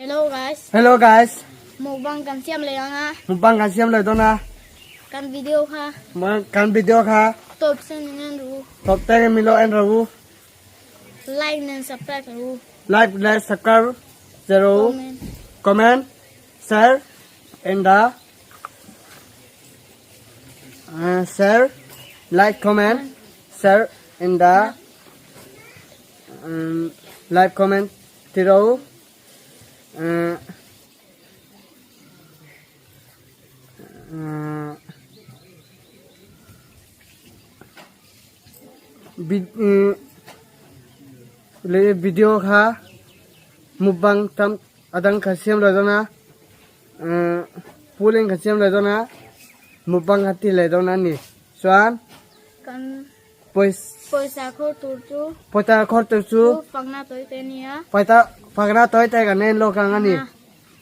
Hello guys. Hello guys. Mukbang kan siam leh ang a. Mukbang kan siam leh dawn a. Kan video kha. Kan video kha. Top sen in en ru. Top ten in milo en ru. Like and subscribe ru. Like and subscribe zero. Comment. Comment, share and the share, like, comment, share and the like, comment tiro. Video kha mukbang tam adang kha siam lo dawn a pulling kha siam lo dawn a mukbang kha ti leh dawn a ni chuan Pawisa khawr tur chu. Pawisa khawr tur chu. Fakna tawi te a ni a. Pawisa fakna tawi te kan en lawk ang a ni.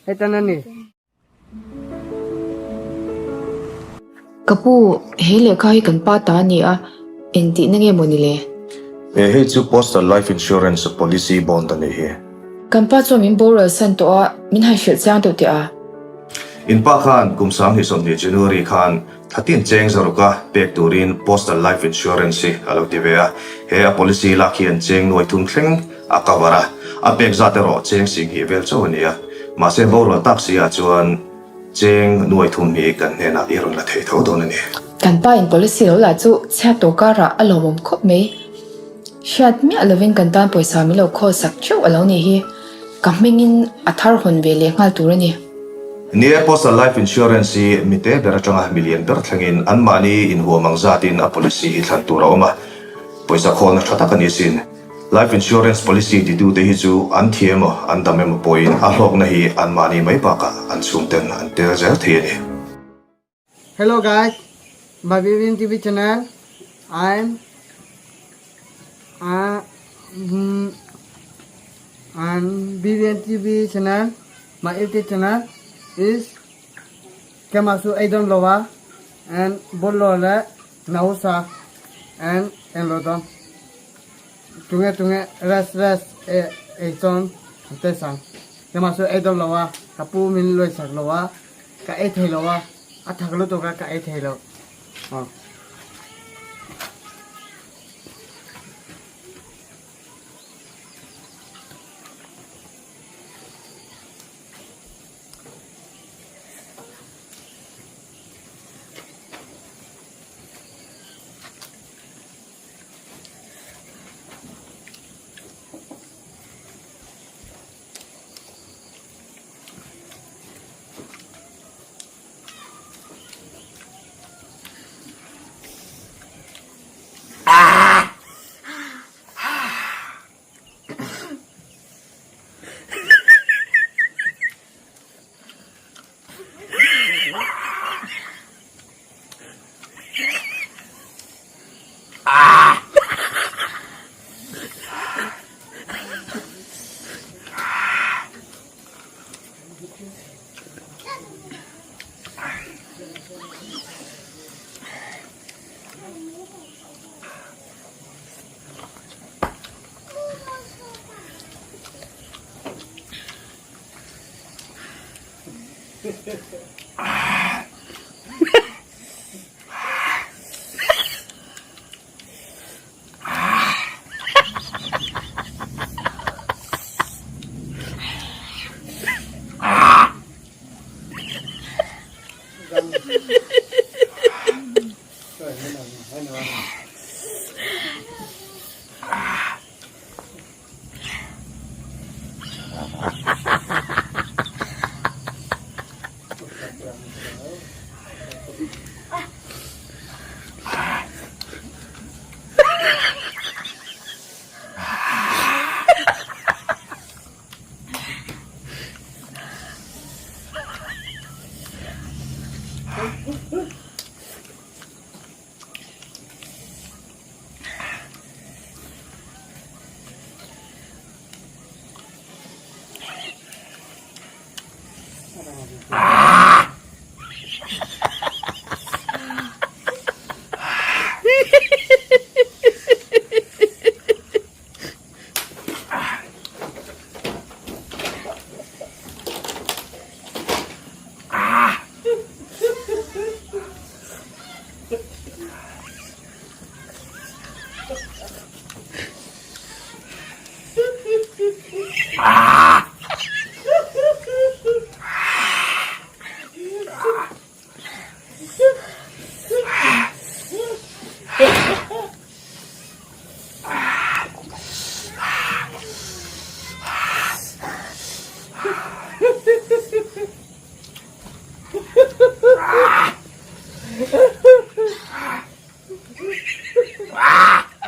Hetan a ni. Ka pu, he lehkha hi kan pa ta a ni a, engtihna nge maw ni le? He hei chu Postal Life Insurance Policy Bond a nih hi. Kan pa chuan min boral san tawh a, min han hrilh chiang deuh teh a. In pa khan kum 2020 January khan Thlatin cheng zaruka pek turin Postal Life Insurance hi a lo ti ve a, he a policy lak hian cheng nuai thum thleng a cover a, a pek zat erawh cheng sing hnih vel chauh a ni a, mahse borual tak si ah chuan cheng nuai thum hi kan hnenah i rawn la thei tho dawn a ni. Kan pa in policy lo lah chu chhiat tawh karah a lawmawm khawp mai. Hriat miah lovin kan tan pawisa min lo khawl sak theuh a lo nih hi. Ka hmingin a thar hawn ve leh nghal tur a ni. Ni e, Postal Life Insurance hi mite ber atanga milian ber thlengin anmahni inhuam ang zatin a policy hi thlan tur a awm a, pawisa khawlna tha tak a ni sin. Life Insurance policy titute hi chu an thi emaw an dam emaw pawhin a hlawkna hi anmahni mai bakah an chhungten an tel zel thei a ni. Hello guys, my Vivian TV channel. I'm uh, mm, I'm Vivian TV channel. My YouTube channel is Kemasu Aidon Lowa and Bollo Le Nausa and Enlodon. Tunge tunge rest rest e eichon te sang. Kemasu Aidon Lowa kapu min loi sak lowa. Ka ei thei lo a, a thak lutuk a ka ei thei lo. Aw.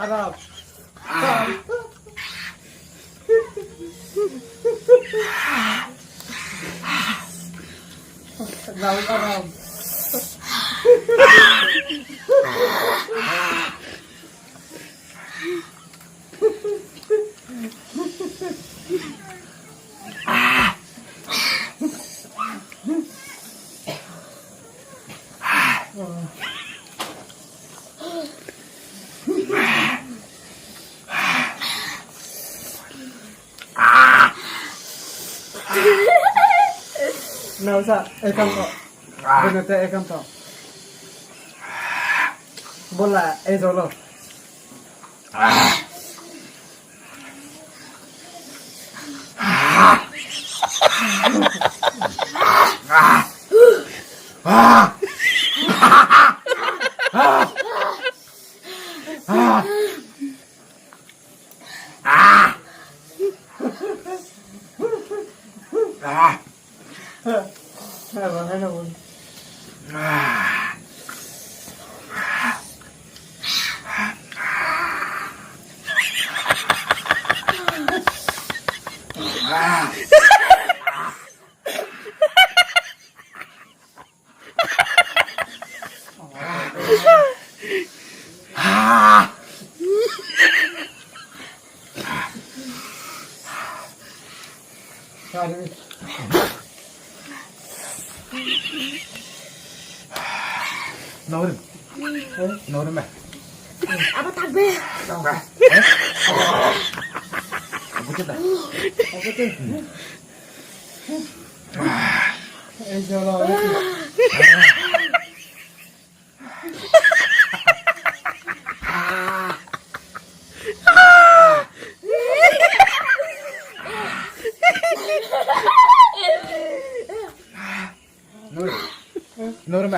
Arab. Arab. Nausa, ekam to. Benete ekam to. Bola, ei zolo.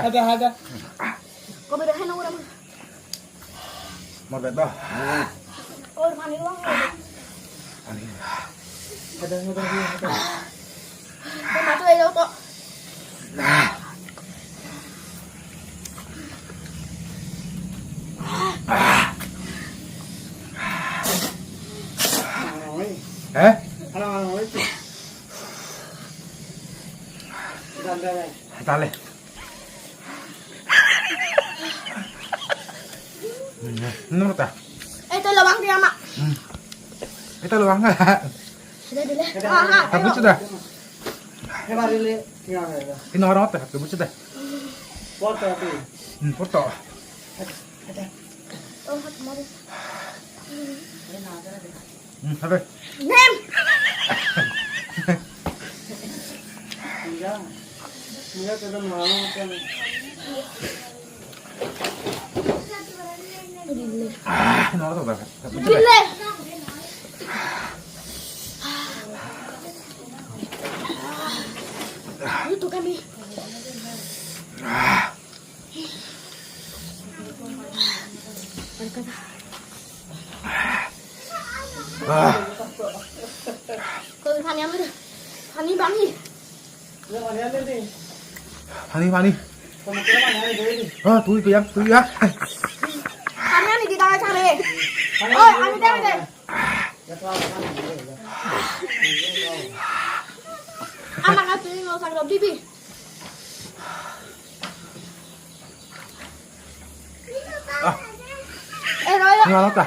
Ada ada. Kau beda kan orang. Một vẹt to. Kau pani luang. Ada ada ada. Kau matu aja kok. Eh? Dale. Nurut ah. Eh, itu lawang dia mak. Itu luang enggak? Sudah dulu. Ah, Tapi sudah. Hebat ini. Ini orang apa? Tapi sudah. Foto tu. Foto. Oh, kemarin. Apa? Nem. Enggak. Enggak kita mau kan. Ah, ini orang apa? Tapi sudah. Dile. Itu kami. Ah. Kau pani ambil. Pani bami. Pani pani. Ah, tui tui yang, tui ya. Pani ani di tangan cari. Oi, ani tangan deh. Anak aku ini nggak usah bibi. Ah. Eh, Roy. Ini orang apa?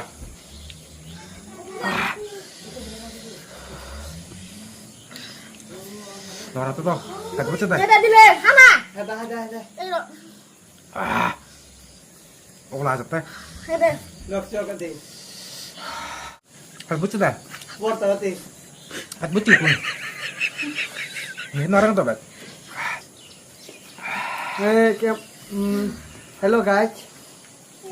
Orang tu toh. Tak baca dah. Ada dile, hana. Ada ada ada. Eh, Roy. Ah. Oh lah, cepat. Ada. Lok cok ati. Tak baca dah. Foto ati. Tak baca pun. Ini orang tu, bet. Eh, hello guys.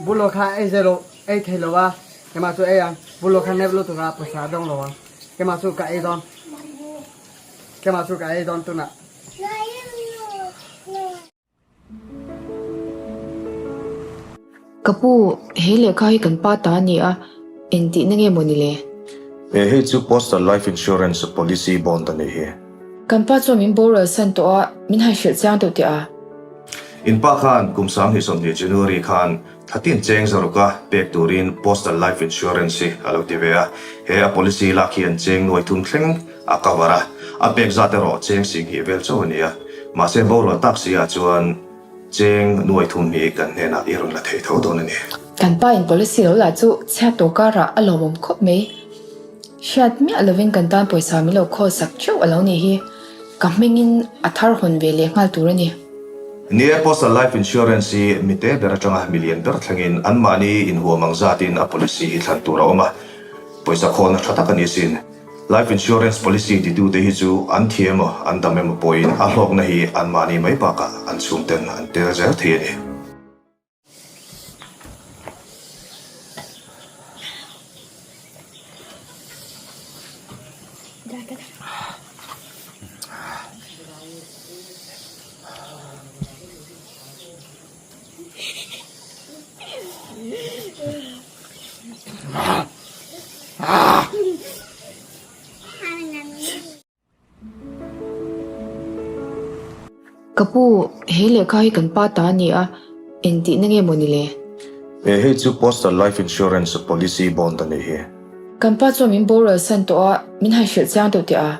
Bulo kha ei zelo ei thei lo a keimah chu ei ang bulo kha nep lutuk a pawisa a dawng lo ang keimah chu ka ei dawn keimah chu ka ei dawn tunah. Ka pu, he lehkha hi kan pa ta a ni a, engtihna nge maw ni le? E hei chu Postal Life Insurance Policy Bond a nih hi. Kan pa chuan min boral san tawh a, min han hrilh chiang deuh teh a. In pa khan kum 2020 January khan thlatin cheng zaruka pek turin Postal Life Insurance hi a lo ti ve a, he a policy lak hian cheng nuai thum thleng a cover a, a pek zat erawh cheng 20 vel chauh a ni a, mahse borual tak si ah chuan cheng nuai thum hi kan hnenah i rawn la thei tho dawn a ni. Kan pa in policy lo lah chu chhiat tawh karah a lawmawm khawp mai. Hriat miah lovin kan tan pawisa min lo khawl sak theuh a lo nih hi. Ka hmingin a thar hawn ve leh nghal tur a ni. Ni e, Postal Life Insurance hi mite ber atanga milian ber thlengin anmahni inhuam ang zatin a policy hi thlan tur a awm a, pawisa khawlna tha tak a ni sin. Life Insurance policy titute hi chu an thi emaw an dam emaw pawhin a hlawkna hi anmahni mai bakah an chhungten an tel zel thei a ni. Ka pu, he lehkha hi kan pa ta a ni a, engtihna nge maw ni le? E hei chu Postal Life Insurance Policy Bond a nih hi. Kan pa chuan min boral san tawh a, min han hrilh chiang deuh teh a.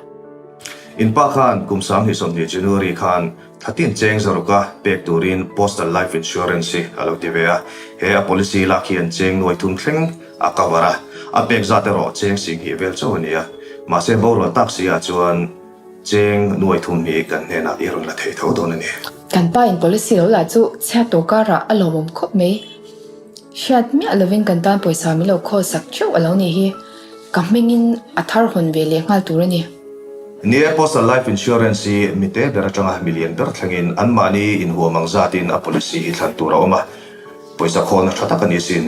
In pa khan kum 2020 January khan thlatin cheng zaruka pek turin Postal Life Insurance hi a lo ti ve a, he a policy lak hian cheng nuai thum thleng a cover a, a pek zat erawh cheng 20 vel chauh a ni a, mahse borual tak si ah chuan cheng nuai thum hi kan hnenah i rawn la thei tho dawn a ni. Kan pa in policy lo lah chu chhiat tawh karah a lawmawm khawp mai. Hriat miah lovin kan tan pawisa min lo khawl sak theuh a lo nih hi. Ka hmingin a thar hawn ve leh nghal tur a ni. Ni e, Postal Life Insurance hi mite ber atanga milian ber thlengin anmahni inhuam ang zatin a policy hi thlan tur a awm a, pawisa khawlna tha tak a ni sin.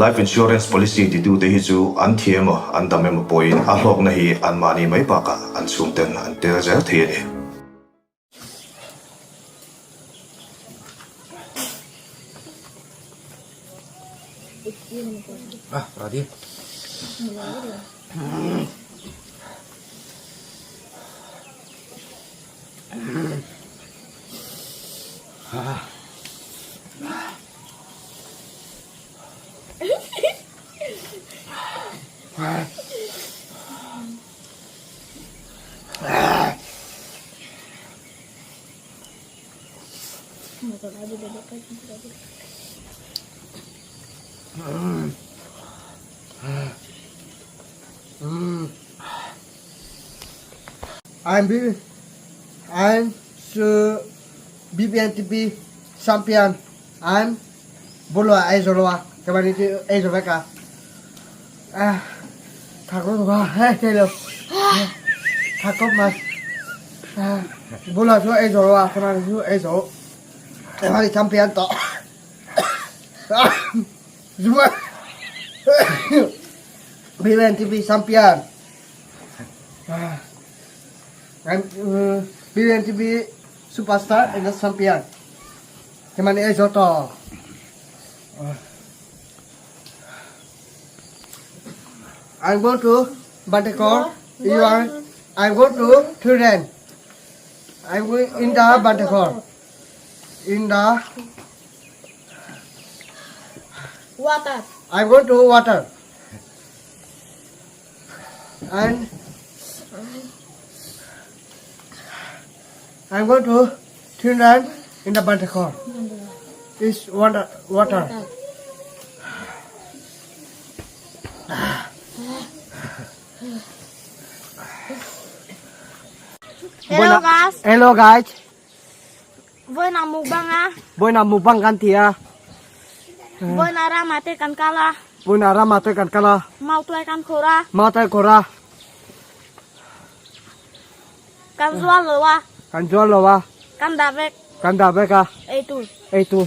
Life Insurance Policy titute hi chu an thi emaw an dam emaw pawhin a hlawkna hi anmahni mai bakah an chhungten an tel zel thei a ni. I'm B I'm Su BBNTP champion I'm Bolo a ei zo lo a ka mani chu ei zo vek a ah thak lutuk a hei thei lo thak khawp mai ah Bolo chu ei zo lo a ka mani chu ei zo ka mani champion tawh zuma BBNTP champion ah I'm BBNTP superstar and the champion Hemani ei zo tawh. I'm going to Bantakor. You are. I'm going to Turin. I'm going in the Bantakor. In the water. I'm going to water. And I'm going to Turin in the Bantakor. Is water. Water. Hello guys. Hello guys. Vawiinah mukbang a. Vawiinah mukbang kan ti a. Vawiinah ramah te kan kal a. Vawiinah ramah te kan kal a. Mautuai kan khawr a. Mautuai khawr a. Kan zual lo a. Kan zual lo a. Kan dah vek. Kan dah vek a. Ei tur. Ei tur.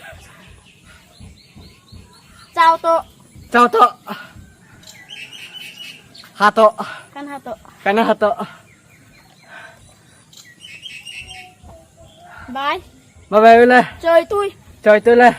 Chau tawh. Chau tawh. Ha tawh. Kan ha tawh. Kan ha tawh. Bye. Bye bye ule. Chơi tôi. Chơi tôi le.